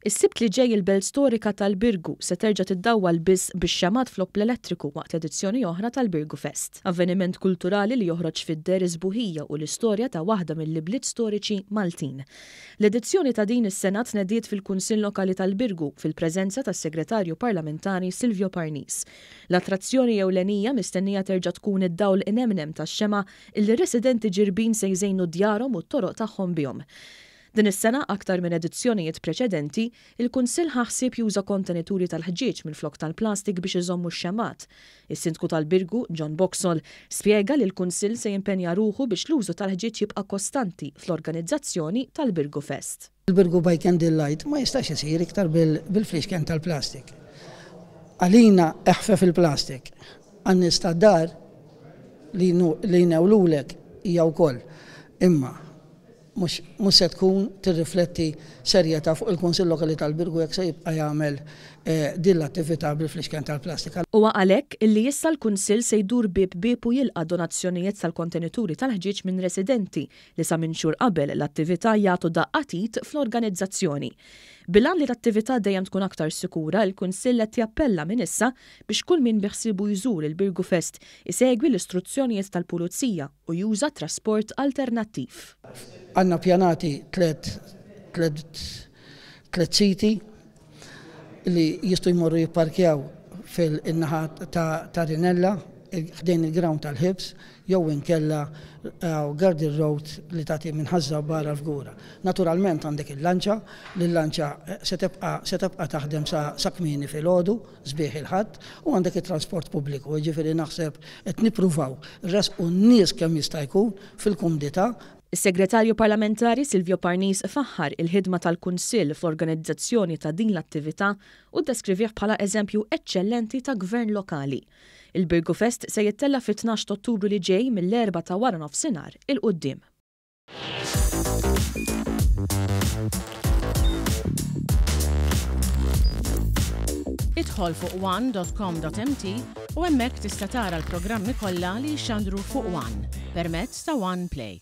Is-Sibt li ġej il-belt storika tal-Birgu se terġa' tiddawwal biss bix-xemgħat flok bl-elettriku waqt edizzjoni oħra tal-Birgu Fest. Avveniment kulturali li joħroġ fid-deher is-sbuħija u l-istorja ta' waħda mill-ibliet storiċi Maltin. L-edizzjoni ta' din is-sena tnediet fil-Kunsill Lokali tal-Birgu fil-preżenza tas-Segretarju Parlamentari Silvio Parnis. L-attrazzjoni ewlenija mistennija terġa' tkun id-dawl inemnem tax-xemgħa illi r-residenti Ġirbin se jżejnu djarhom u t-toroq tagħhom bihom. Din is-sena, aktar minn edizzjonijiet preċedenti, il-Kunsill ħa ħsieb juża kontenituri tal-ħġieġ minflok tal-plastik biex iżommu x-xemgħat. Is-Sindku tal-Birgu, John Boxall, spjega li l-Kunsill se jimpenja ruħu biex l-użu tal-ħġieġ jibqa' kostanti fl-organizzazzjoni tal-Birgu Fest. Il-Birgu by Candlelight ma jistax isir iktar bil-fliexken tal-plastik. Għalina eħfef il-plastik. Għan-nies tad-dar li jnewlulek hija wkoll. Imma mhux mhux se tkun tirrifletti serjetà fuq il-Kunsill Lokali tal-Birgu jekk se jibqa' jagħmel din l-attività bil-fliexken tal-plastik. Huwa għalhekk illi issa l-Kunsill se jdur bieb bieb u jilqa' donazzjonijiet tal-kontenituri tal-ħġieġ minn residenti li sa minn xhur qabel l-attività jagħtu daqqa t'id fl-organizzazzjoni. Bil-għan li l-attività dejjem tkun aktar sikura, il-Kunsill qed jappella minn issa biex kull min biħsiebu jżur il-Birgu Fest isegwi l-istruzzjonijiet tal-Pulizija u juża trasport alternattiv. Għandna ppjanati tlett siti li jistgħu jmorru jipparkjaw fil-naħa ta' Rinella, ħdejn il-ground tal-Ħibs, jew inkella Garden Road li tagħti minn Ħaż-Żabbar għall-Fgura. Naturalment għandek il-lanċa, li l-lanċa se tibqa' se tibqa' taħdem sa kmieni filgħodu. Sbieħ il-Ħadd, u għandek it-trasport pubbliku, jiġifieri naħseb qed nippruvaw nressqu n-nies kemm jista' jkun fil-kumdità. Is-Segretarju Parlamentari Silvio Parnis faħħar il-ħidma tal-Kunsill fl-organizzazzjoni ta' din l-attività u ddeskrivih bħala eżempju eċċellenti ta' gvern lokali. Il-Birgu Fest se jittella' fit-tnax t'Ottubru li ġej mill-erbgħa ta' waranofsinhar 'il quddiem. Idħol fuq one.com.mt u hemmhekk tista' tara l-programmi kollha li jixxandru fuq One permezz ta' One Play.